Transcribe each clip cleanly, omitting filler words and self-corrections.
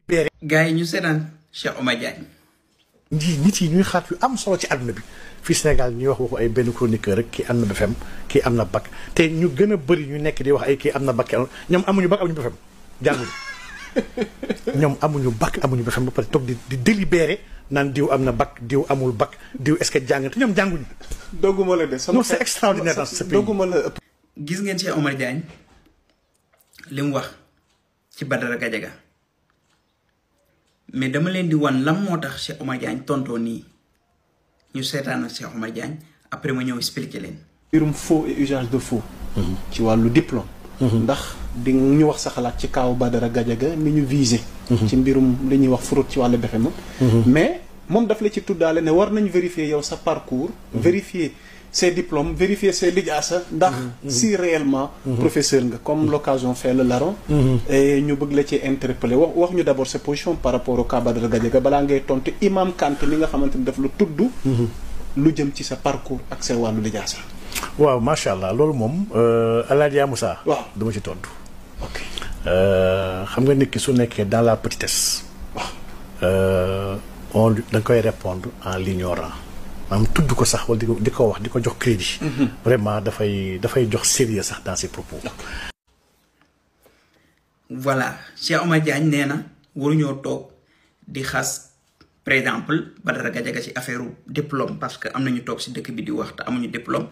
gars yi ñu seetaan Cheikh Omar Diagne. nit yi ñuy xaat yu am solo ci àdduna bi fii Sénégal ñuy wax waxu ay benn chroniqueur rek kii am na BFEM kii am na bac te ñu gën a bëri ñu nekk di wax ay kii am na bac ñoom amuñu bac amuñu BFEM jànguñu ñoom amuñu bac amuñu BFEM ba pare toog di délibéré naan diw am na bac diw amul bac diw est-ce que jàng te ñoom jànguñu. dogguma la de non c'est extraordinaire dans ce pays. dogguma la ëpp. gis ngeen Cheikh Omar Diagne li mu wax ci Badara Gadiaga mais dama leen di wan lan moo tax Cheikh Omar Diagne tontoo nii ñu seetaan ak Cheikh Omar Diagne après ma ñëw expliquer leen. mbirum faux et usage de faux. ci wàllu diplôme. ndax di ñu wax sa xalaat ci kaaw Badara Gadiaga ni ñu visé. ci mbirum li ñuy wax fraude ci wàllu BFEM. mais moom daf la ci tuddaale ne war nañu vérifier yow sa parcours. vérifier ses diplômes vérifier ses lijaasa ndax si réellement professeur nga comme l'occasion fait le larron. et ñu bëgg la ci interpeller wax ñu d'abord sa position par rapport au cas Badara Gadiaga balaa ngay tontu Imam Kanté mi nga xamante ni daf la tudd. lu jëm ci sa parcours ak sa wàllu lijaasa. waaw macha allah loolu moom El Hadj Moussa. waaw dama ci tontu. ok xam nga nit ki su nekkee dans la petitesse. waaw da nga koy répondre en l'ignorant maanaam tudd ko sax wala di ko wax di ko jox crédit. vraiment dafay jox sérieux sax dans ses propos. voilà Cheikh Omar Diagne nee na waruñoo toog di xas par exemple Badara Gadiaga ci affaire diplôme parce que am nañu toog si dëkk bi di wax te amuñu diplôme.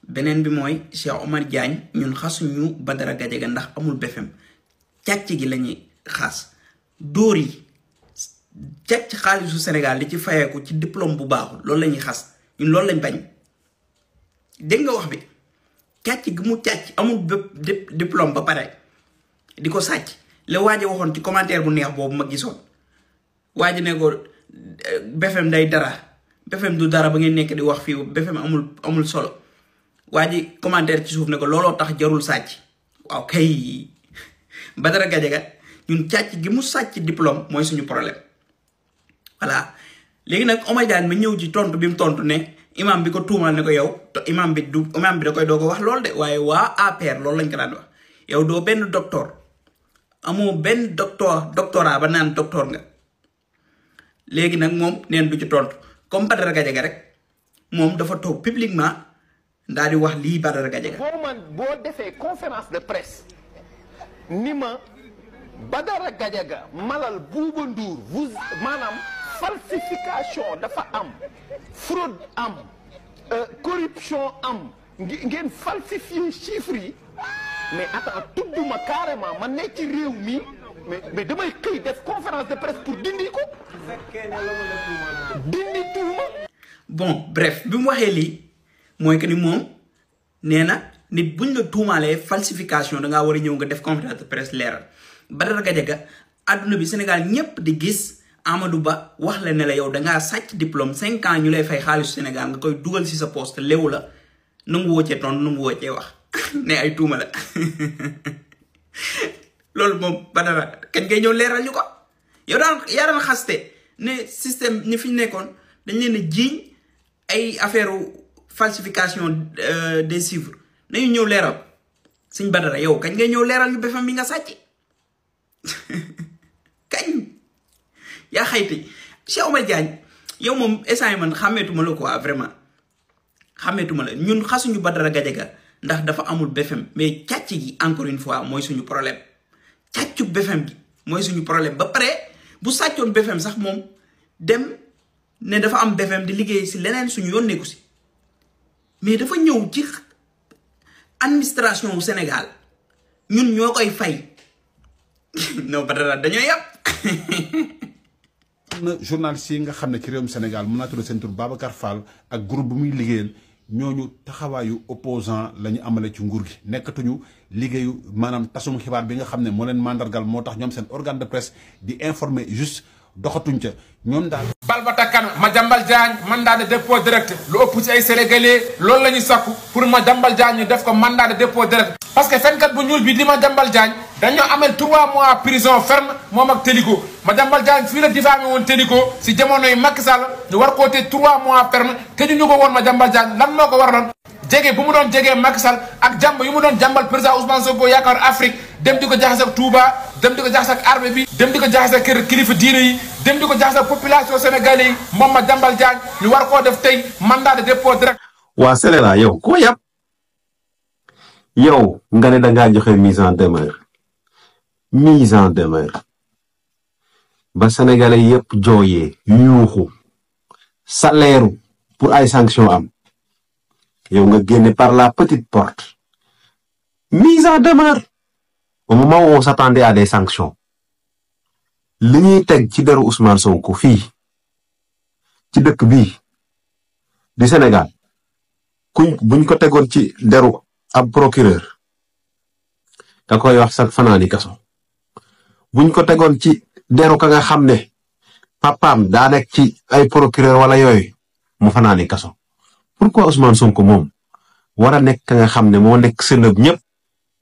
beneen bi mooy Cheikh Omar Diagne ñun xasuñu Badara Gadiaga ndax amul BFEM càcc gi la ñuy xas dóor yi càcc xaalisu Sénégal li ci fayeeku ci diplôme bu baaxul loolu la ñuy xas ñun loolu lañ bañ dégg nga wax bi càcc gi mu càcc amul diplôme ba pare di ko sàcc la waaje waxoon ci commentaire bu neex boobu ma gisoon waaje ne ko BFEM day dara BFEM du dara ba ngeen nekk di wax fii BFEM amul solo waa ji commentaire ci suuf ne ko looloo tax jarul sàcc waaw kay Badara Gadiaga ñun càcc gi mu sàcc diplôme mooy suñu problème voilà léegi nag Omar Diagne ma ñëw ci tontu bi mu tontu ne imam bi ko tuumal ne ko yow imam bi da koy doo ko wax loolu de waaye waa APR loolu lañ ko daan wax yow doo benn docteur amoo benn doctorat ba naan docteur nga léegi nag moom neen du ci tontu comme Badara Gadiaga rek moom dafa toog publiquement ndaa di wax lii Badara Gadiaga. boo defee conférence de presse ni ma Badara Gadiaga Malal Bouba Ndour maanaam falsification dafa am fraude am corruption am ngeen falsifier chiffres yi mais attends tudduma carrément man nekk ci réew mi mais damay xëy def conférence de presse pour dindi ko dindi tuuma. bon bref bi mu waxee lii mooy que ni moom nee na nit buñ la tuumaalee falsification dangaa war a ñëw nga def conférence de presse leeral Badara Gadiaga àdduna bi Sénégal ñépp di gis Amadou Ba wax la ne la yow dangaa sàcc diplôme 5 ans ñu lay fay xaalisu Sénégal nga koy dugal ci sa poste léewu la nangu woo cee tontu nangu woo cee wax ne ay tuuma la loolu moom Badara kañ ngay ñëw leeral ñu ko yow yaa daan xaste ne système ñi fi nekkoon dañ leen a jiiñ ay affaire falsification des chiffres nañu ñëw leeral suñ Badara yow kañ ngay ñëw leeral ñu BFEM bi nga sàcc kañ yaa xayti Cheikh Omar Diagne yow moom instant man xàmmeetuma la quoi vraiment xàmmeetuma la ñun xasuñu Badara Gadiaga ndax dafa amul BFEM mais càcc gi encore une fois mooy suñu problème càccu BFEM gi mooy suñu problème ba pare bu sàccoon BFEM sax moom dem ne dafa am BFEM di liggéey si leneen suñu yoon nekku si mais dafa ñëw ci administration wu Sénégal ñun ñoo koy fay non Badara dañoo yàpp am na journaliste yi nga xam ne ci réewum Sénégal mën naa tudd seen tur Babacar Fall ak groupe bu muy liggéeyal ñooñu taxawaayu opposant la ñu amale ci nguur gi nekkatuñu liggéeyu maanaam tasum xibaar bi nga xam ne moo leen mandargal moo tax ñoom seen organe de presse di informer juste doxatuñ ca ñoom daal. Balbata Kane Madiambal Diagne mandat de dépôt direct lu ëpp ci ay sénégalais loolu la ñuy sakku pour Madiambal Diagne ñu def ko mandat de dépôt direct. parce que fenkat bu ñuul bi di Madiambal Diagne dañoo amel 3 mois prison ferme moom ak Téliko Madiambal Diagne fii la diffamé woon Téliko si jamonoy Macky Sall ñu war koo te 3 mois ferme te ñu ko woon Madiambal Diagne lan moo ko waraloon jege bu mu doon jegee Macky Sall ak jàmb yu mu doon jàmbal président Ousmane Sonko yaakaar Afrique dem di ko jaxase ak Touba dem di ko jaxase ak armée bi dem di ko jaxase ak kër kilifa diine yi dem di ko jaxase ak population sénégalais yi moom Madiambal Diagne ñu war koo def tey mandat de dépôt direct. waa Sénégal yow ko yàpp yow nga ne dangaa joxe mise en demeure ba sénégalais yépp jooyee yuuxu salaire pour ay sanctions am yow nga génne par la petite porte mise en demeure au moment où on s'attendait à des sanctions li ñuy teg ci deru Ousmane Sonko fii ci dëkk bii di Sénégal buñ ko tegoon ci deru ab procureur da koy wax sax fanaani kaso buñ ko tegoon ci deru ka nga xam ne papaam daa nekk ci ay procureur wala yooyu mu fanaani kaso pourquoi Ousmane Sonko moom war a nekk ka nga xam ne moo nekk sëlëb ñëpp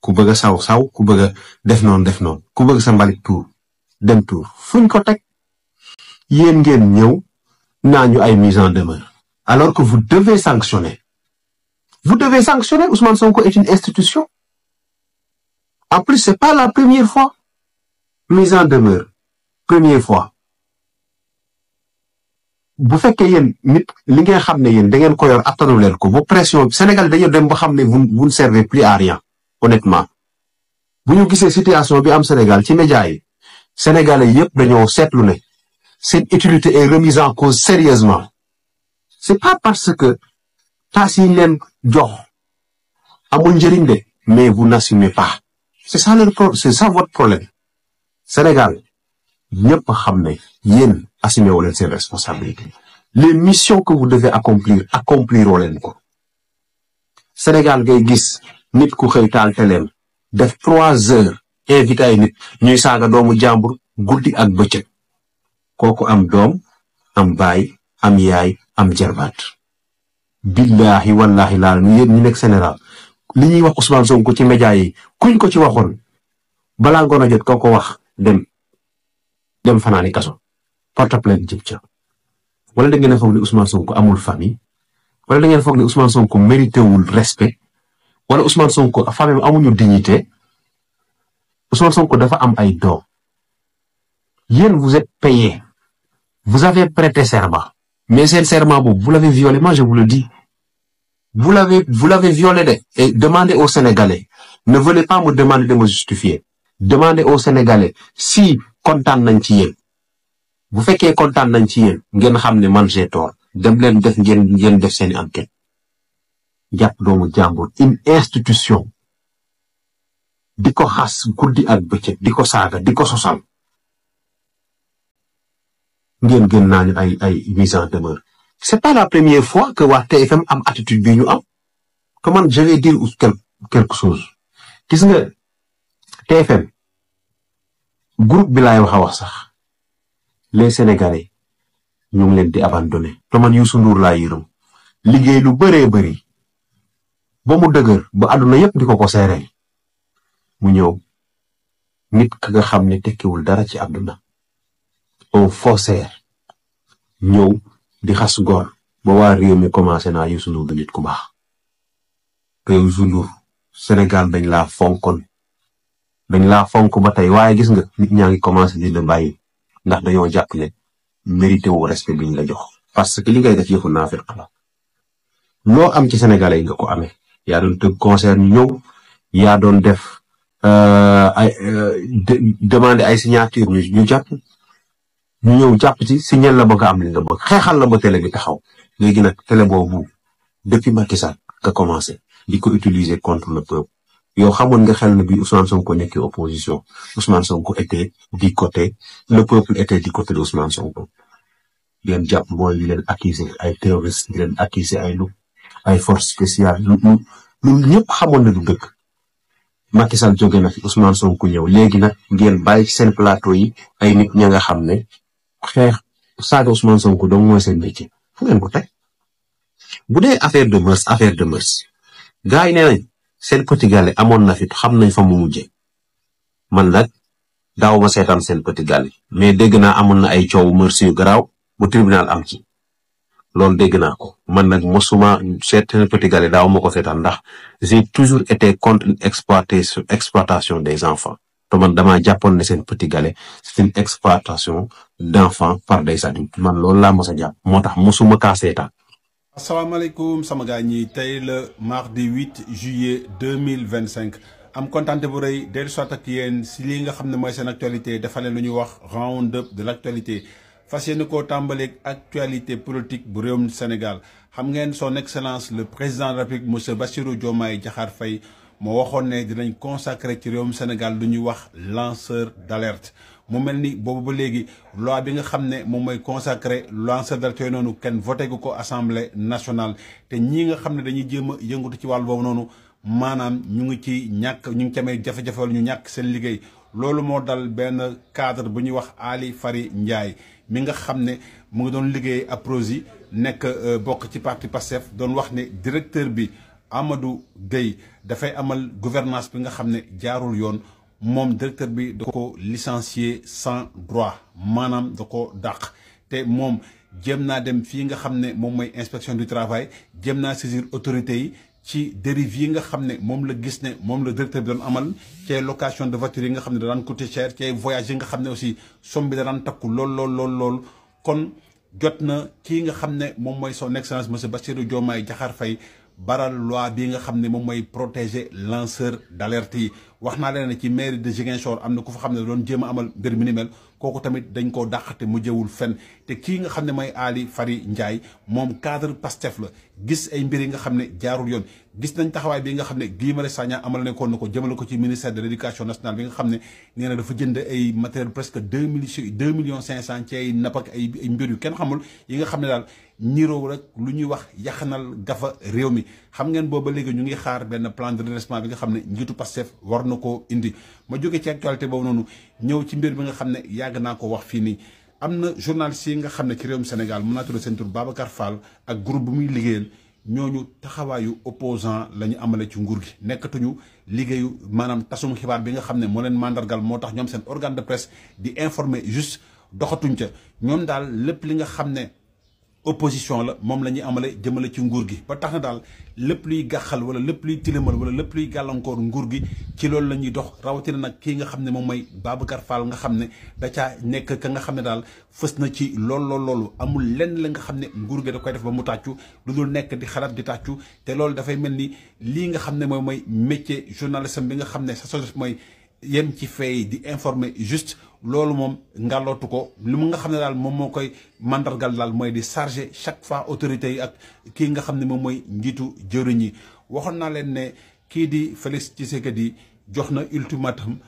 ku bëgg a saw ku bëgg a def noonu ku bëgg sa mbalit tuur dem tuur fuñ ko teg yéen ngeen ñëw naa ñu ay mise en demeure alors que vous devez sanctionner Ousmane Sonko est une institution en plus c'est pas la première fois mise en demeure première fois bu fekkee yéen nit li ngeen xam ne yéen da ngeen ko yor attanu leen ko bu pression Sénégal dañoo dem ba xam ne vous ne servez plus à rien honnêtement bu ñu gisee situation bi am Sénégal ci média yi Sénégalais yépp dañoo seetlu ne cette utilité est remise en cause sérieusement c'est pas parce que taas yi leen jox amul njëriñ de mais vous n'assumez pas c'est ça votre problème Sénégal ñëpp xam ne yéen assumé woo leen seen responsabilité les missions que vous devez accomplir woo leen ko Sénégal ngay gis nit ku xëy taal teleem def 3 heures invité ay nit ñuy saaga doomu jàmbur guddi ak bëccëg kooku am doom am baay am yaay am jarbaat billahi wallahi laal ñu yéen ñu nekk Sénégal li ñuy wax Ousmane Sonko ci média yi kuñ ko ci waxoon balaa ngoon a jot ko wax dem fanaani kaso porte plainte jëm ca wala da ngeen a foog ne Ousmane Sonko amul famille wala da ngeen foog ne Ousmane Sonko mérité wul respect wala Ousmane Sonko famille amuñu dignité Ousmane Sonko dafa am ay doom yéen vous êtes payé vous avez prêté serment mais seen serment boobu vous l'avez violé moi je vous le dis vous l'avez violé et demandez aux Sénégalais ne venez pas me demander de me justifier demandez aux Sénégalais si kontaan nañ ci yéen bu fekkee kontaan nañ ci yéen ngeen xam ne man j'ai tort dem leen def ngeen def seeni enquête jàpp doomu jàmbur une institution di ko xas guddi ak bëccëg di ko saaga di ko sosal ngeen gën naa ñu ay mise en demeure c'est pas la première fois que waa TFM am attitude bi ñu am que man je vais dire quelque chose gis nga TFM groupe bi laay wax sax les Sénégalais ñu ngi leen di abandonné te man Youssou Ndour laa yërëm liggéey lu bëree bëri ba mu dëgër ba àdduna yépp di ko seeree mu ñëw nit ka nga xam ne tekkiwul dara ci àdduna un faussaire ñëw di xas góor ba waa réew mi commencé naa Youssou Ndour du nit ku baax te Youssou Ndour Sénégal dañ laa fonk ba tey waaye gis nga nit ñaa ngi commencé di la bàyyi ndax dañoo jàpp ne mérité wu respect biñ la jox parce que li ngay def yëfu naafeq la loo am ci Sénégalais yi nga ko amee yaa doon tëgg concert ñëw yaa doon def demander ay signature ñu jàpp ñu ñëw jàpp ci signal la ba nga am li nga bëgg xeexal la ba télé bi taxaw léegi nag télé boobu depuis Macky Sall nga commencé di ko utiliser contre le peuple yow xamoon nga xel na bi Ousmane Sonko nekkee opposition Ousmane Sonko était du côté le peuple était du côté de Ousmane Sonko di leen jàpp mooy di leen accuser ay terroristes di leen accuser ay forces spéciales lu ñëpp xamoon na du dëgg Macky Sall jóge na fi Ousmane Sonko ñëw léegi nag ngeen bàyyi ci seen plateau yi ay nit ña nga xam ne xeex saaga Ousmane Sonko donc mooy seen métier fu ngeen ko teg bu dee affaire de mœurs gars yi nee nañ seen Petit Gallé amoon na fi xam nañ fa mu mujjee man nag daaw ma seetaan seen Petit Gallé mais dégg naa amoon na ay coow mœurs yu garaaw bu tribunal am ci loolu dégg naa ko man nag mosuma seen Petit Gallé daaw ma ko seetaan ndax j'ai toujours été contre exploitation des enfants te man damaa jàppoon ne seen Petit Gallé c'est une exploitation d'enfants par des adultes man loolu laa mos a jàpp moo tax mosuma kaa seetaan. asalaamaaleykum sama gars ñi tey le mardi 8 juillet 2025 am kontaante bu rëy dellu soit ak yéen si lii nga xam ne mooy seen actualité dafa leen lu ñuy wax round up de l'actualité fas yéene koo tàmbaleeg actualité politique bu réewum Sénégal xam ngeen son excellence le président de la République monsieur Bassirou Diomaye Diakhar Faye moo waxoon ne dinañ consacré ci réewum Sénégal lu ñuy wax lanceur d'alerte mu mel ni boobu ba léegi loi bi nga xam ne moom mooy consacré lanceur d'alerte yooyu noonu kenn voté gu ko assemblée nationale te ñii nga xam ne dañuy jéem a yëngatu ci wàllu boobu noonu maanaam ñu ngi ci ñàkk ñu ngi camee jafe-jafe wala ñu ñàkk seen liggéey loolu moo dal benn cadre bu ñuy wax Ali Fary Ndiaye mi nga xam ne mu ngi doon liggéey APROSI nekk bokk ci parti Pastef doon wax ne directeur bi Amadou Gueye dafay amal gouvernance bi nga xam ne jaarul yoon moom directeur bi da ko licencier sans droit maanaam da ko dàq te moom jéem naa dem fii nga xam ne moom mooy inspection du travail jéem naa saisir autorités yi ci dérive yi nga xam ne moom la gis ne moom la directeur bi doon amal ci location de voiture yi nga xam ne da daan coûter cher ci voyage yi nga xam ne aussi somme bi da daan takku lool kon jot na kii nga xam ne moom mooy son excellence monsieur Bassirou Diomaye Diakhar Faye baral loi bi nga xam ne moom mooy protéger lanceur d'alerte yi wax naa leen ne ci mairie de Ziguinchor am na ku fa xam ne doon jéem a amal mbir mi ni mel kooku tamit dañ koo dàqate mu jëwul fen te kii nga xam ne mooy Ali Fary Ndiaye moom cadre Pastef la gis ay mbir yi nga xam ne jaarul yoon gis nañ taxawaay bi nga xam ne Guy Marius Sagna amal nekkoon na ko jëmale ko ci ministère de l'éducation nationale bi nga xam ne nee na dafa jënd ay matériel presque 2 millions 500 ci ay napp ak ay mbir yu kenn xamul yi nga xam ne daal niroo rek lu ñuy wax yaxanal gafa réew mi xam ngeen booba léegi ñu ngi xaar benn plan de redressement bi nga xam ne njiitu Pastef war na koo indi ma jóge ci actualité boobu noonu ñëw ci mbir bi nga xam ne yàgg naa ko wax fii nii am na journaliste yi nga xam ne ci réewum Sénégal mën naa tudd seen tur Babacar Fall ak groupe bu muy liggéeyal ñooñu taxawaayu opposant la ñu amale ci nguur gi nekkatuñu liggéeyu maanaam tasum xibaar bi nga xam ne moo leen mandargal moo tax ñoom seen organe de presse di informer juste doxatuñ ca ñoom daal lépp li nga xam ne opposition la moom la ñuy amale jëmale ci nguur gi ba tax na daal lépp luy gàxal wala lépp luy tilimal wala lépp luy gàllankoor nguur gi ci loolu la ñuy dox rawatina nag kii nga xam ne moom mooy Babacar Fall nga xam ne da caa nekk ka nga xam ne daal fës na ci loolu amul lenn la nga xam ne nguur gi da koy def ba mu tàccu lu dul nekk di xalaat di tàccu te loolu dafay mel ni lii nga xam ne moom mooy métier journalisme bi nga xam ne sa sos mooy yem ci fay di informer juste loolu moom ngàllootu ko li mu nga xam ne daal moom moo koy mandargal daal mooy di charger chaque fois autorités yi ak kii nga xam ne moom mooy njiitu jëriñ yi waxoon naa leen ne kii di Félix Tshisekedi jox na ultimatum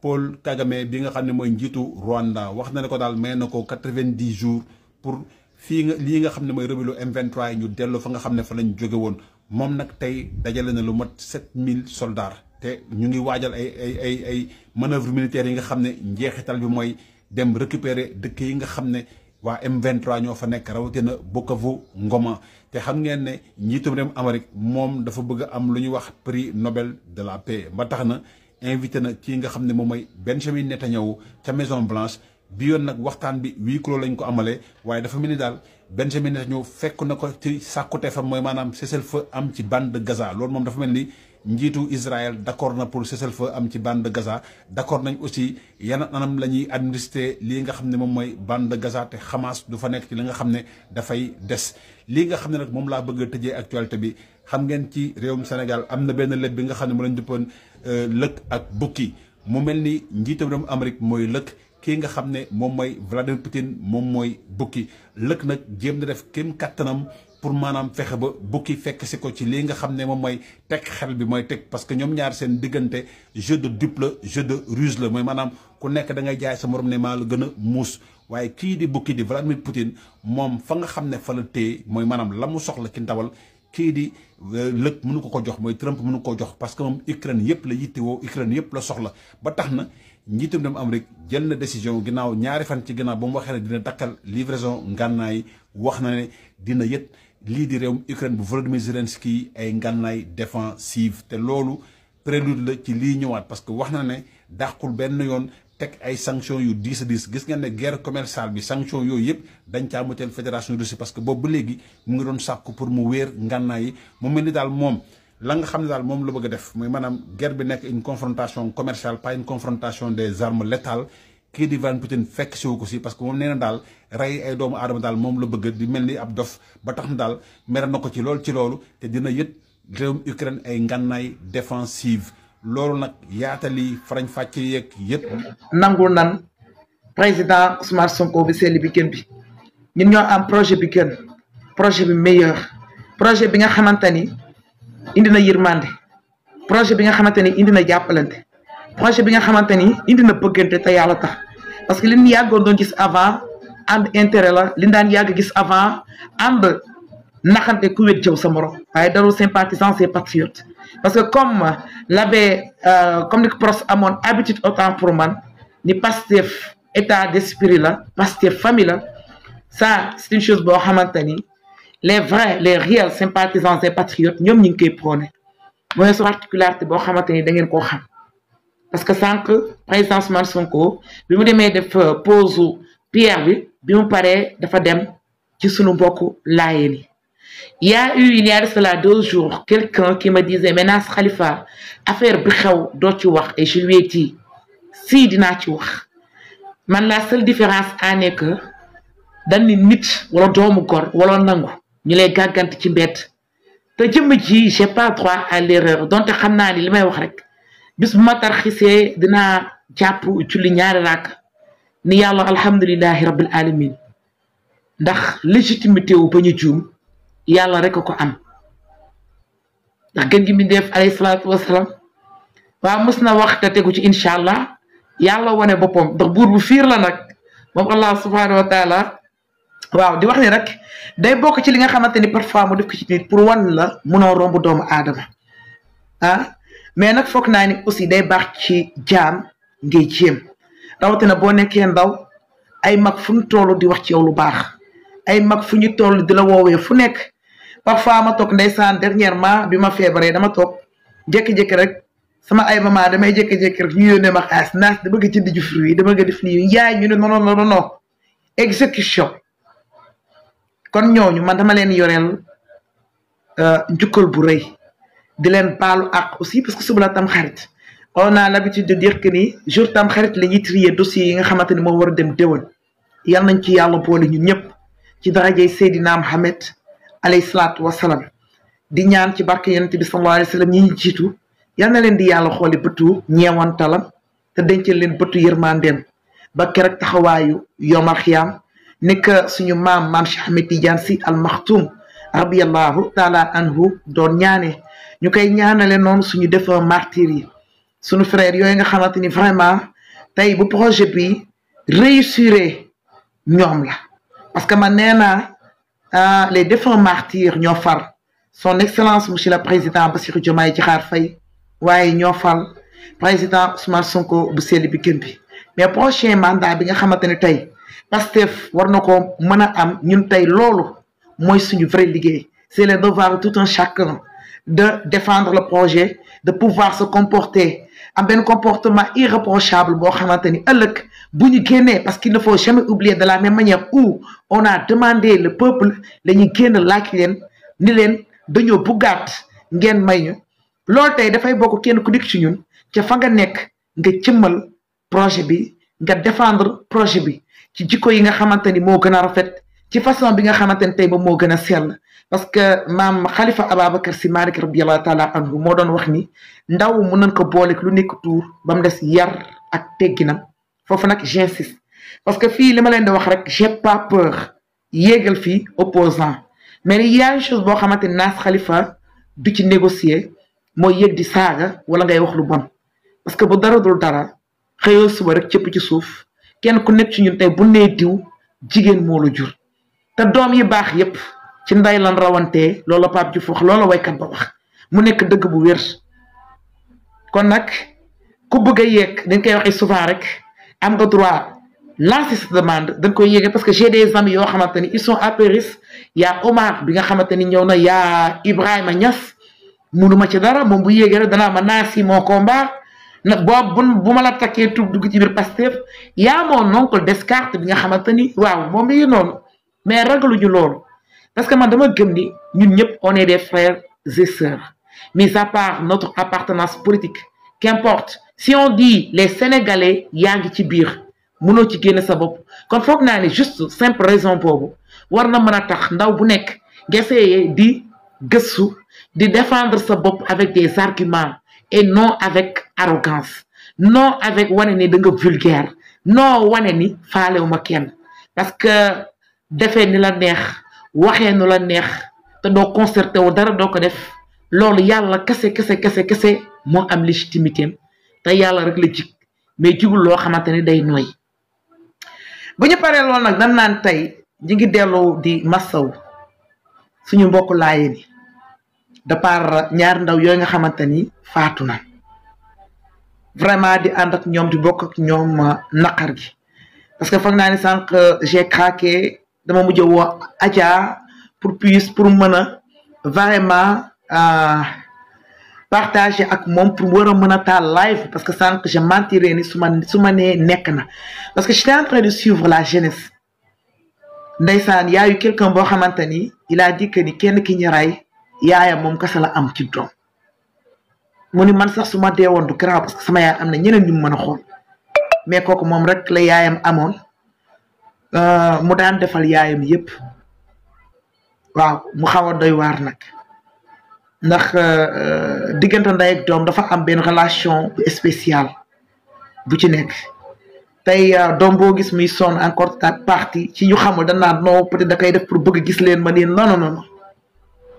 Paul Kagame bi nga xam ne mooy njiitu Rwanda wax na ne ko daal may na ko 90 jours pour fii nga lii nga xam ne mooy rebelle M23 yi ñu delloo fa nga xam ne fa lañ jóge woon moom nag tey dajale na lu mat 7000 soldats te ñu ngi waajal ay manœuvre militaire yi nga xam ne njeexital bi mooy dem récupérer dëkk yi nga xam ne waa M23 ñoo fa nekk rawatina Bukavu Ngoma te xam ngeen ne njiitum réewum Amérique moom dafa bëgg a am lu ñuy wax prix Nobel de la paix ba tax na invité na kii nga xam ne moom mooy Benjamin Netanyahu ca Maison Blanche bi yoon nag waxtaan bi huis clos lañ ko amalee waaye dafa mel ni daal Benjamin Netanyahu fekk na ko ci sàkkute fa mooy maanaam cessez-le-feu am ci bande de Gaza loolu moom dafa mel ni njiitu Israël d'accord na pour cessez-le-feu am ci bande de Gaza d'accord nañ aussi yan anam la ñuy administrer lii nga xam ne moom mooy bande de Gaza te Hamas du fa nekk ci li nga xam ne dafay des lii nga xam ne nag moom laa bëgg a tëjee actualité bi xam ngeen ci réewum Sénégal am na benn lëg bi nga xam ne mu lañ duppoon lëg ak bukki mu mel ni njiitam réewum Amérique mooy lëg kii nga xam ne moom mooy Vladimir Poutine moom mooy bukki lëg nag jéem na def kéem kattanam pour maanaam fexe ba bukki fekk si ko ci lii nga xam ne moom mooy teg xel bi mooy teg parce que ñoom ñaar seen diggante jeu de dupe la jeu de ruse la mooy maanaam ku nekk da ngay jaay sa morom ne maa la gën a muus waaye kii di bukki di Vladimir Poutine moom fa nga xam ne fa la téye mooy maanaam la mu soxla ci ndawal kii di lëg mënu ko jox mooy Trump mënu ko jox parce que moom Ukraine yëpp la yittewoo Ukraine yëpp la soxla ba tax na njiitum dem Amérique jël na décision ginnaaw ñaari fan ci ginnaaw ba mu waxee ne dina dakkal livraison ngànnaay wax na ne dina yët lii di réewum Ukraine bu Volodymyr Zelensky ay ngànnaay défensive te loolu prélude la ci lii ñëwaat parce que wax na ne dàqul benn yoon teg ay sanctions yu diis a diis gis ngeen ne guerre commerciale bi sanctions yooyu yëpp dañ caa moteel fédération Russie parce que boobu ba léegi mu ngi doon sàkku pour mu wéer ngànnaay yi mu mel ni daal moom la nga xam ne daal moom la bëgg a def muy maanaam guerre bi nekk une confrontation commerciale pas une confrontation des armes létales kii di Vladimir Poutine fekk siwu ko si parce que moom nee na daal rey ay doomu aadama daal moom la bëgg di mel ni ab dof ba tax na daal mere na ko ci loolu te dina yët réewum Ukraine ay ngànnaay défensive loolu nag yaatali farañ fàcc yeeg yëpp. nangul nan président Ousmane Sonko bi seen bi gën bi ñun ñoo am projet bi gën projet bi meilleur projet bi nga xamante ni indi na yërmande projet bi nga xamante ni indi na jàppalante projet bi nga xamante ni indi na bëggante te yàlla tax parce que li ñu yàggoon doon gis avant ànd intérêt la li ñu daan yàgg gis avant ànd naxante ku wét jëw sa morom waaye darul sympathisant c'est patriote parce que comme comme ni ko pros amoon habitude autant pour man ni Pastef état d'esprit la Pastef famille la ça c'est une chose boo xamante ni les vrais les réels sympathisants et patriotes ñoom ñu ngi koy prôné mooy su particularité boo xamante ni da ngeen koo xam parce que sànq président Ousmane Sonko bi mu demee def pause pierre bi mu paree dafa dem ci sunu mbokku laayeen yi il y a de cela 2 jours quelqu'un qui me disait Menace Khalifa affaire bi xew doo ci wax et je lui ai dit si dinaa ci wax man la seule différence en est que dañ ni nit wala doomu gor wala nangu ñu lay gàggante ci mbedd te jëmm ji j'ai pas droit à l'erreur donte xam naa ni li may wax rek bis bu ma tarxisee dinaa jàpp julli ñaari raak ni yàlla alhamdulillahi rabbil alamin ndax légitimité wu ba ñu juum yàlla rek ko am ndax gën gi mi def alayhi salaatu wasalaam waaw mës na wax te tegu ci incha allah yàlla wane boppam ndax buur bu fiir la nag moom allah subhanahu wa taala waaw di wax ni rek day bokk ci li nga xamante ni parfois mu def ko ci nit pour wan la munoo romb doomu aadama mais nag foog naa ni aussi day baax ci jaam ngay jéem rawatina boo nekkee ndaw ay mag fu ñu toll di wax ci yow lu baax ay mag fu ñu toll di la woowee fu nekk parfois ma toog ndeysaan dernièrement bi ma feebaree dama toog jékki-jékki rek sama ay maman damay jékki-jékki rek ñu yónnee ma xaalis naas dama nga jënd ji fruit dama nga def nii yaay ñu ne non exécution kon ñooñu man dama leen yoreel njukkal bu rëy di leen baalu àq aussi parce que suba la tam xarit on a l'habitude de dire que ni jour tam xarit la ñuy trier dossiers yi nga xamante ni moo war a dem déwén yal nañ ci yàlla boole ñun ñëpp ci darajay Seydina Mohamed alayhi salaatu wasalaam di ñaan ci barke yonent bi sallallahu alayhi wa sallam ñi ñu jiitu yal na leen di yàlla xooli bëtu ñeewantalam te dencal leen bëtu yërmandeem ba keroog taxawaayu yomal xiyaam nekk suñu maam Cheikh Ahmed Tidiane Sy Al Maktoum rabiyallahu taala anhu doon ñaane ñu koy ñaanale noonu suñu defa martyr yi suñu frère yooyu nga xamante ni vraiment tey bu projet bi réussir ñoom la parce que man nee naa les défunts martyrs ñoo far son excellence monsieur le président Bassirou Diomaye Diakhar Faye waaye ñoo fal président Ousmane Sonko bu sell bi gën bi mais prochain mandat bi nga xamante ne tey Pastef war na ko mën a am ñun tey loolu mooy suñu vrai liggéey c'est le devoir de tout un chacun de défendre le projet de pouvoir se comporter am benn comportement irréprochable boo xamante ni ëllëg bu ñu génnee parce qu'il ne faut jamais oublier de la même manière où on a demandé le peuple la ñuy génn laaj leen ni leen dañoo buggaat ngeen may ñu loolu tey dafay bokk kenn ku nekk ci ñun ca fa nga nekk nga jëmmal projet bi nga défendre projet bi ci jikko yi nga xamante ni moo gën a rafet ci façon bi nga xamante ni tey ba moo gën a sell parce que maam Khalifa Ababacar Sy Malick radiyallahu taala anhu moo doon wax ni ndaw mun nañ ko booleeg lu nekk tuur ba mu des yar ak tegginam foofu nag j'insiste parce que fii li ma leen di wax rek j'ai pas peur yéegal fii opposant mais il y a une chose boo xamante ni Naas Khalifa du ci négocier mooy yéeg di saaga wala ngay wax lu bon parce que bu dara dul dara xëyoo suba rek cëpp ci suuf kenn ku nekk ci ñun tey bu nee diw jigéen moo la jur te doom yi baax yépp ci nday lan rawantee loola Pape Diouf wax loola waykat ba wax mu nekk dëgg bu wér kon nag ku bëgg a yéeg dañ koy waxee souvent rek am nga droit lancer cette demande dañ koy yéege parce que j'ai des amis yoo xamante ni ils sont apéristes yaa Omar bi nga xamante ni ñëw na yaa Ibrahima Niass munuma ci dara moom bu yéegee rek danaa ma naasi mon combat na boobu bu ma la takkee tub dugg ci biir Pastef yaa mon oncle Descartes bi nga xamante ni waaw moom mi ngi noonu mais ragaluñu loolu parce que man dama gëm ni ñun ñëpp on est des frères et sœurs mis à part notre appartenance politique qu'importe si on dit les Sénégalais yaa ngi ci biir mënoo ci génne sa bopp kon foog naa ne juste simple raison boobu war na mën a tax ndaw bu nekk nga essayer di gëstu di défendre sa bopp avec des arguments et non avec arrogance non avec wane ni da nga vulgaire non wane ni faalewuma kenn parce que defee ni la neex waxee nu la neex te doo concerté wu dara doo ko def loolu yàlla kese moo am légitimité te yàlla rek la jig mais jigul loo xamante ni day nooy bu ñu paree loolu nag dan naan tey ñi ngi dellu di massaw suñu mbokk laaye ni de par ñaar ndaw yooyu nga xamante ni faatu na vraiment di ànd ak ñoom di bokk ak ñoom naqar gi parce que foog naa ni sànq j'ai craqué dama mujj woo Adja pour mën a vraiment partager ak moom pour war a mën a taal live parce que sànq je mentirais ni su ma nee nekk na parce que j'étais en train de suivre la jeunesse ndeysaan yaayu quelqu'un boo xamante ni il a dit que ni kenn ki ñu rey yaayam moom kese la am ci doom mu ni man sax su ma deewoon du grave parce que sama yaay am na ñeneen ñu mën a xool mais kooku moom rek la yaayam amoon mu daan defal yaayam yépp waaw mu xaw a doy waar nag ndax diggante ndey ak doom dafa am benn relation spéciale bu ci nekk tey doom boo gis muy sonn encore ta partie ci ñu xamul da naan non peut-être da koy def pour bëgg gis leen ma nii non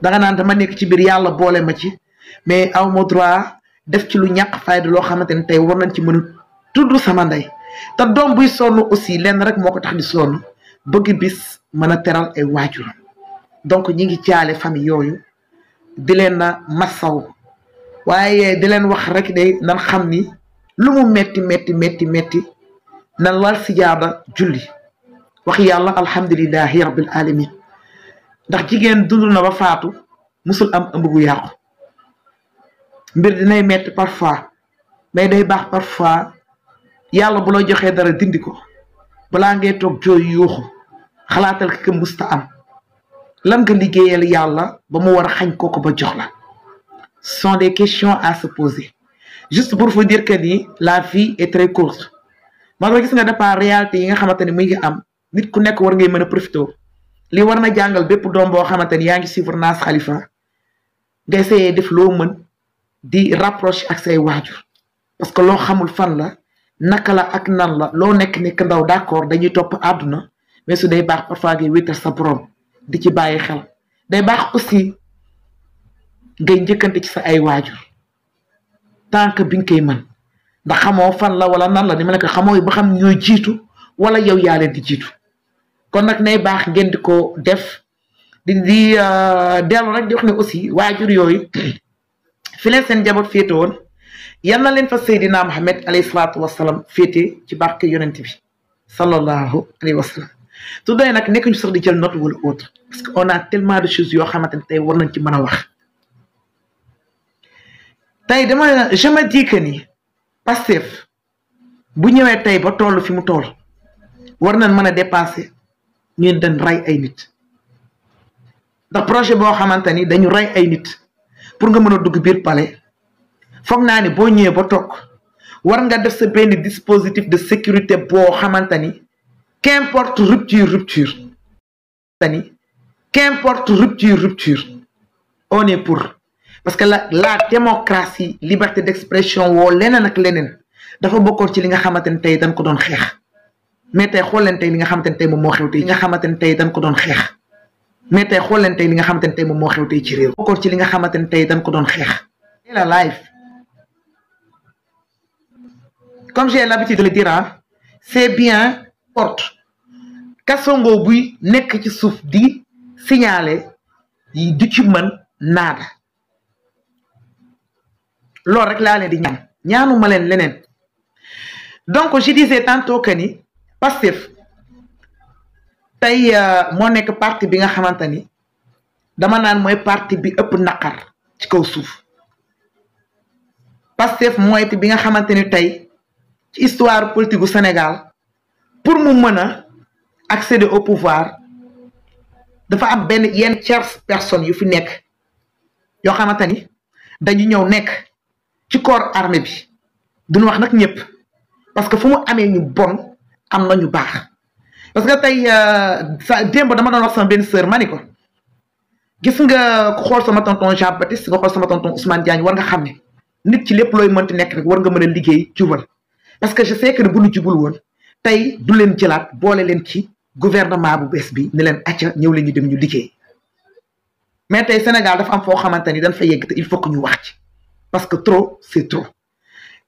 danga naan dama nekk ci biir yàlla boole ma ci mais aw ma droit def ci lu ñàkk fayda loo xamante ne tey war nañ ci mën a tudd sama ndey te doom buy sonn aussi lenn rek moo ko tax di sonn bëgg bis mën a teral ay waajuram donc ñi ngi jaale famille yooyu di leen na massaw waaye di leen wax rek de nan xam ni lu mu metti nan lal sijaada julli wax yàlla alhamdulillahi rabbil alamin ndax jigéen dund na ba faatu musul am ëmb bu yàqu mbir dinay metti parfois mais day baax parfois yàlla bu la joxee dara dindi ko balaa ngay toog jooy yuuxu xalaatal ki musta am lan nga liggéeyal yàlla ba mu war a xañ kooku ba jox la ce sont des questions à se poser juste pour vous dire que ni la vie est très courte moo tax gis nga dafa réalité yi nga xamante ni muy ngi am nit ku nekk war ngay mën a profité li war na jàngal bépp doom boo xamante ni yaa ngi suivre Nass Khalifa nga essayé def loo mën di rapprocher ak say waajur parce que loo xamul fan la naka la ak nan la loo nekk ndaw d'accord dañuy topp àdduna mais su day baax parfois ngay wéetal sa borom di ci bàyyi xel day baax aussi ngay njëkkante ci sa ay waajur tant que bi nga koy mën ndax xamoo fan la wala nan la ni ma ne ko xamoo ba xam ñooy jiitu wala yow yaa leen di jiitu kon nag nay baax ngeen di ko def di dellu rek di wax ne aussi waajur yooyu fi leen seen njaboot féete woon yal na leen fa Seydina Mohamed alayhi salaatu wasalaam féete ci barke yonent bi sallallahu alayhi wa sallam su doy nag nekk ñu sax di jël note wala autre parce que on a tellement de choses yoo xamante ne tey war nañ ci mën a wax tey je me dis que ni Pastef bu ñëwee tey ba toll fi mu toll war nañ mën a dépasser ñun dañ rey ay nit ndax projet boo xamante ni dañu rey ay nit pour nga mën a dugg biir palais foog naa ni boo ñëwee ba toog war nga def sa benn dispositif de sécurité boo xamante ni qu'importe rupture on est pour parce que la démocratie liberté d'expression woo leneen ak leneen dafa bokkoon ci li nga xamante ne tey dañ ko doon xeex mais tey xool leen tey li nga xamante ne tey moom moo xew tey li nga xamante ne tey dañ ko doon xeex mais tey xool leen tey li nga xamante ne tey moom moo xew tey ci réew bokkoon ci li nga xamante ne tey dañ ko doon xeex la live comme j'ai l'habitude de le dire c'est bien porte kasongo buy nekk ci suuf di signaler yi du ci mën naada loolu rek laa leen di ñaanuma leen leneen donc je disais tantôt que ni Pastef tey moo nekk parti bi nga xamante ni dama naan mooy parti bi ëpp naqar ci kaw suuf Pastef mooy bi nga xamante ni tey ci histoire politique gu Sénégal pour mu mën a accéder au pouvoir dafa am benn yenn tierce personne yu fi nekk yoo xamante ni dañu ñëw nekk ci corps armée bi duñu wax nag ñëpp parce que fu mu amee ñu bon am na ñu baax parce que tey sa démb dama doon wax sama benn sœur ma ni ko gis nga xool sama tonton Jean Baptiste nga xool sama tonton Ousmane Diagne war nga xam ne nit ci lépp looy mënti nekk rek war nga mën a liggéey jubal parce que je sais que ne bu ñu jubul woon tey du leen jëlaat boole leen ci gouvernement bu bees bi ne leen acca ñëw leen ñu dem ñu liggéey mais tey Sénégal dafa am foo xamante ni dañ fa yegg te il faut que ñu wax ci parce que trop c'est trop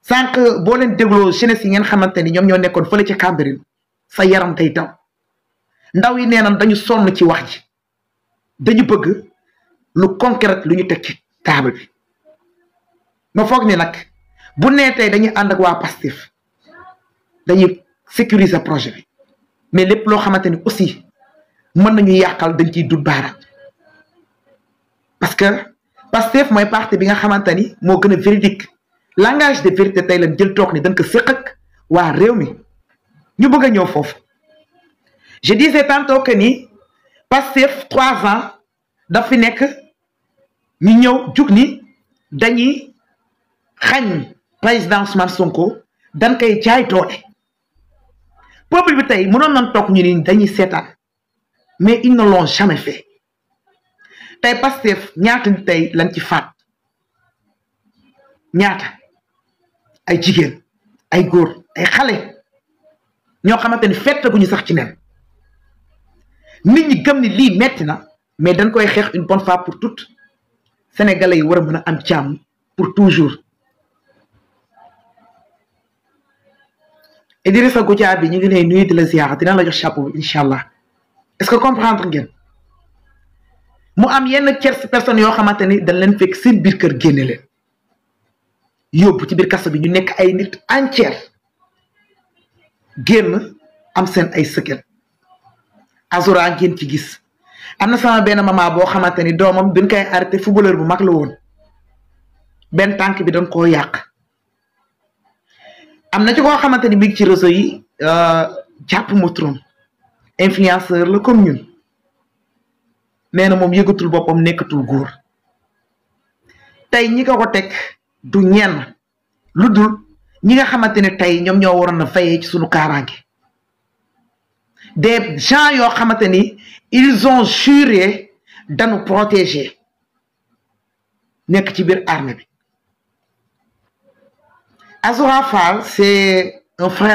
sànq boo leen dégloo jeunesse yi ngeen xamante ni ñoom ñoo nekkoon fële ca Cambérène sa yaram day daw ndaw yi nee nañ dañu sonn ci wax ji dañu bëgg lu concret lu ñu teg ci table bi ma foog ni nag bu nee tey dañuy ànd ak waa Pastef dañuy sécuriser projet bi mais lépp loo xamante ni aussi mën nañu yàqal dañ ciy dut baaraam parce que Pastef mooy parti bi nga xamante ni moo gën a véridique langage de vérité tey lañ jël toog ni dañ ko séq ak waa réew mi ñu bëgg a ñëw foofu je disais tantôt que ni Pastef 3 ans daf fi nekk ñu ñëw jug ni dañuy xañ président Ousmane Sonko dañ koy jaay doole peuple bi tey mënoon nañ toog ñu ni dañuy seetaan mais ils ne l'ont jamais fait tey Pastef ñaata ni tey lañ ci faat ñaata ay jigéen ay góor ay xale ñoo xamante ni fettaguñu sax ci nen nit ñi gëm ni lii metti na mais dañ koy xeex une bonne fois pour toutes sénégalais yi war a mën a am jàmm pour toujours Idrissa Goudiaby ñu ngi lay nuyu di la ziyaara dina la jox chapeau bi incha allah est-ce que comprendre ngeen mu am yenn tierce personnes yoo xamante ni dañ leen fekk seen biir kër génne leen yóbbu ci biir kaso bi ñu nekk ay nit entière génn am seen ay sëkkel Azura ngeen ci gis am na sama benn maman boo xamante ni doomam biñ koy arrêté footballeur bu mag la woon benn tànk bi dañ koo yàq am na ci koo xamante ni mi ngi ci réseau yi jàpp mu turam influenceur la comme ñun nee na moom yëgatul boppam nekkatul góor tey ñi ko teg du ñenn lu dul ñi nga xamante ne tey ñoom ñoo waroon a veiller ci sunu kaaraange des gens yoo xamante ni ils ont juré de nous protéger nekk ci biir armée bi Azoura Fall c'est un frère